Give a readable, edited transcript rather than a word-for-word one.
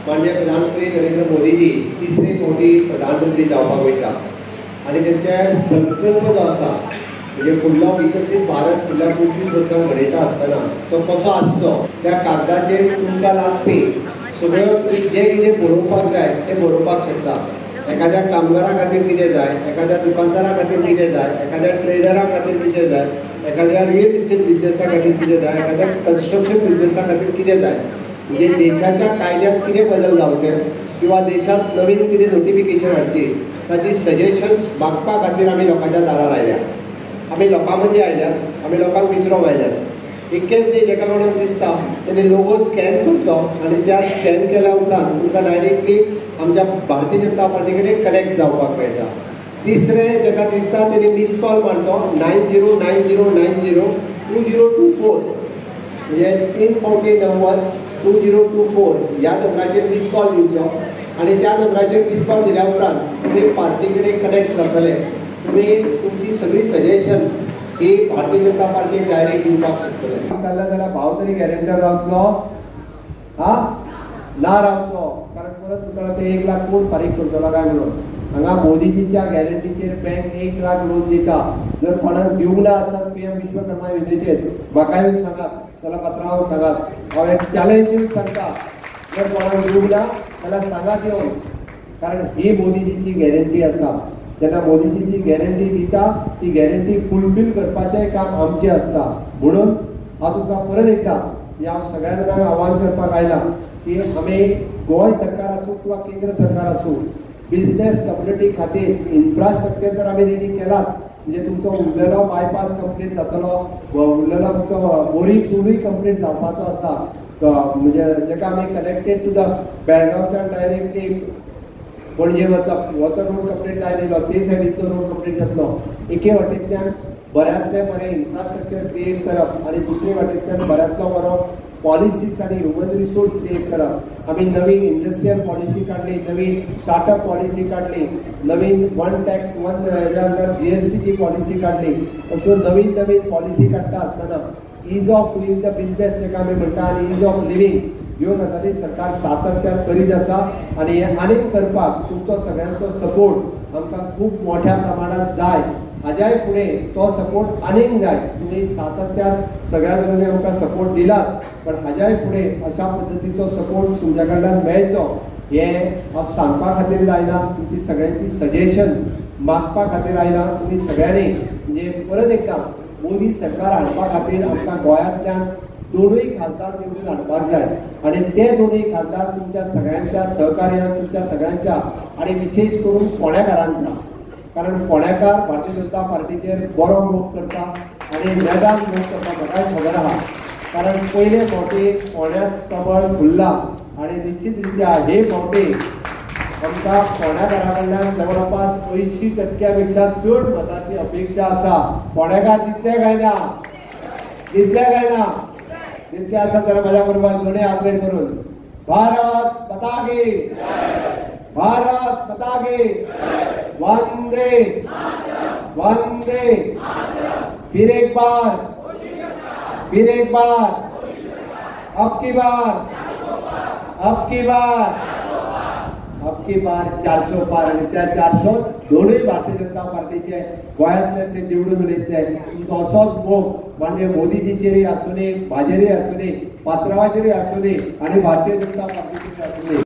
माननीय प्रधानमंत्री नरेंद्र मोदीजी तिसरे फावटी प्रधानमंत्री जावपाक वयता आनी तेंचे संकल्प जो आसा म्हणजे फुडलो विकसीत भारत फुडल्या 25 वर्सां घडयता आसतना तो कसो आसचो त्या कागदाचेर तुमकां लागपी सगळ्यो तुमी जें कितें बरोवपाक जाय तें बरोवपाक शकता. एखाद्या कामगारा खातीर कितें जाय, एखाद्या दुकानदारा खातीर कितें जाय, एखाद्या ट्रेडरा खातीर कितें जाय, एखाद्या रियल इस्टेट बिजनेसा खातीर कितें जाय, एखाद्या कन्स्ट्रक्शन बिजनेसा खातीर कितें जाय, म्हणजे देशाच्या कायद्यात कितें बदल जावचे किंवा देशांत नवीन कितें नोटिफिकेशन हाडची ताची सजेशन्स मागपा खातीर आमी लोकांच्या दारार आयल्या, आमी लोकां मदीं आयल्यात, आमी लोकांक विचारूंक आयल्यात. इतकेंच न्ही, जेका कोणाक दिसता तेणी लोगो स्कॅन करचो आनी त्या स्कॅन केल्या उपरांत तुमकां डायरेक्टली आमच्या भारतीय जनता पार्टी कडेन कनेक्ट जावपाक मेळटा. तिसरें, जेका दिसता तेणी मिस कॉल मारचो 90 90 90 2024, म्हणजे 3 फावटी नंबर 2024 ह्या नंबराचेर मिस कॉल दिवचो आनी त्या नंबराचेर मिस कॉल दिल्या उपरांत तुमी पार्टी कडेन कनेक्ट जातले. तुमी तुमची सगळीं सजेशन्स ही भारतीय जनता पार्टीक डायरेक्ट दिवपाक शकतले. चल्ला जाल्यार भाव तरी गॅरंटर रावतलो? हा ना रावतलो, कारण परत तुमकां ते 1 लाख कोण फारीक करतलो काय म्हणून. हांगा मोदीजीच्या गॅरंटीचेर बँक 1 लाख लोन दिता. जर कोणाक दिवंक ना आसत PM Vishwakarma योजनेचेर म्हाका येवन सांगात, जाल्यार पत्रांक सांगात, हांव एक चॅलेंज दिवन सांगता, जर कोणाक दिवंक ना जाल्यार सांगात येवन, कारण ही मोदीजीची गॅरंटी आसा. जेन्ना मोदीजीची गॅरंटी दिता ती गॅरंटी फुलफील करपाचेंय काम आमचें आसता. म्हणून हांव तुमकां परत एकदां ह्या सगळ्या जाणांक आव्हान करपाक आयलां की आमी गोंय सरकार आसूं किंवा केंद्र सरकार आसूं, बिजनेस कम्युनिटी खातीर इन्फ्रास्ट्रक्चर तर आमी रेडी केलात, म्हणजे तुमचो उरलेलो बायपास कंप्लीट जातलो, उरलेलो तुमचो बोरी पुलूय कंप्लीट जावपाचो आसा, म्हणजे जेका आमी कनेक्टेड टू the बेळगांवच्यान डायरेक्टली पणजे वता हो तर रोड कंप्लीट जायना, ते सायडीचो रोड कंप्लीट जातलो. एके वाटेंतल्यान बऱ्यांतलें बरें इन्फ्रास्ट्रक्चर क्रिएट करप आनी दुसरे वाटेंतल्यान बऱ्यांतलो बरो पॉलिसीज आनी ह्युमन रिसोर्स क्रिएट करप. आमी नवीन इंडस्ट्रियल पॉलिसी काडली, नवीन स्टार्टअप पॉलिसी काडली, नवीन वन टॅक्स वन हेज्या अंडर GSTची पॉलिसी काडली. अश्यो नवीन नवीन पॉलिसी काडटा आसतना ease of doing the business जेका आमी म्हणटा आनी is of living ह्यो गजाली सरकार सातत्यान करीत आसा आनी हें आनीक करपाक तुमचो सगळ्यांचो सपोर्ट आमकां खूब मोठ्या प्रमाणांत जाय. हाज्याय फुडें तो सपोर्ट आनीक जाय. तुमी सातत्यान सगळ्या जाणांनी आमकां सपोर्ट दिलाच, पण हाज्याय फुडें अशा पद्दतीचो सपोर्ट तुमच्या कडल्यान मेळचो हें हांव सांगपा खातीर आयलां, तुमची सगळ्यांची सजेशन्स मागपा खातीर आयलां. तुमी सगळ्यांनी म्हणजे परत एकदां मोदी सरकार हाडपा खातीर आमकां गोंयांतल्यान दोनूय खासदार निवडून हाडपाक जाय आनी ते दोनूय खासदार तुमच्या सगळ्यांच्या सहकार्यान, तुमच्या सगळ्यांच्या आनी विशेश करून फोंडेकारांच्या, कारण फोंडेकार भारतीय जनता पार्टीचेर बरो मोग करता आनी नेटान मोग करता, म्हाकाय खबर आहा. कारण पयले फावटी फोंड्यांत कमळ फुल्ला आनी निश्चित रित्या हे फावटी आमकां फोंडेकारा कडल्यान जवळपास 80% पेक्षा चड मताची अपेक्षा आसा. फोंडेकार दितले काय ना? दितले काय ना? दितले आसा जाल्यार म्हाज्या बरोबर दोनूय हात वयर करून भारत माता की, भारत माता की, वंदे वंदे, फिर एक बार, फिर एक बार, अब की बार, अब की बार, अब की बार 400 पार. आनी त्या 400 दोनूय भारतीय जनता पार्टीचे गोंयांतले से निवडून उडयतले. तुमचो असोच मोग माननीय मोदीजीचेरूय आसूं न्ही, म्हाजेरूय आसूं न्ही, पात्रांवाचेरूय आसूं न्ही आनी भारतीय जनता पार्टीचेरूय आसूं न्ही.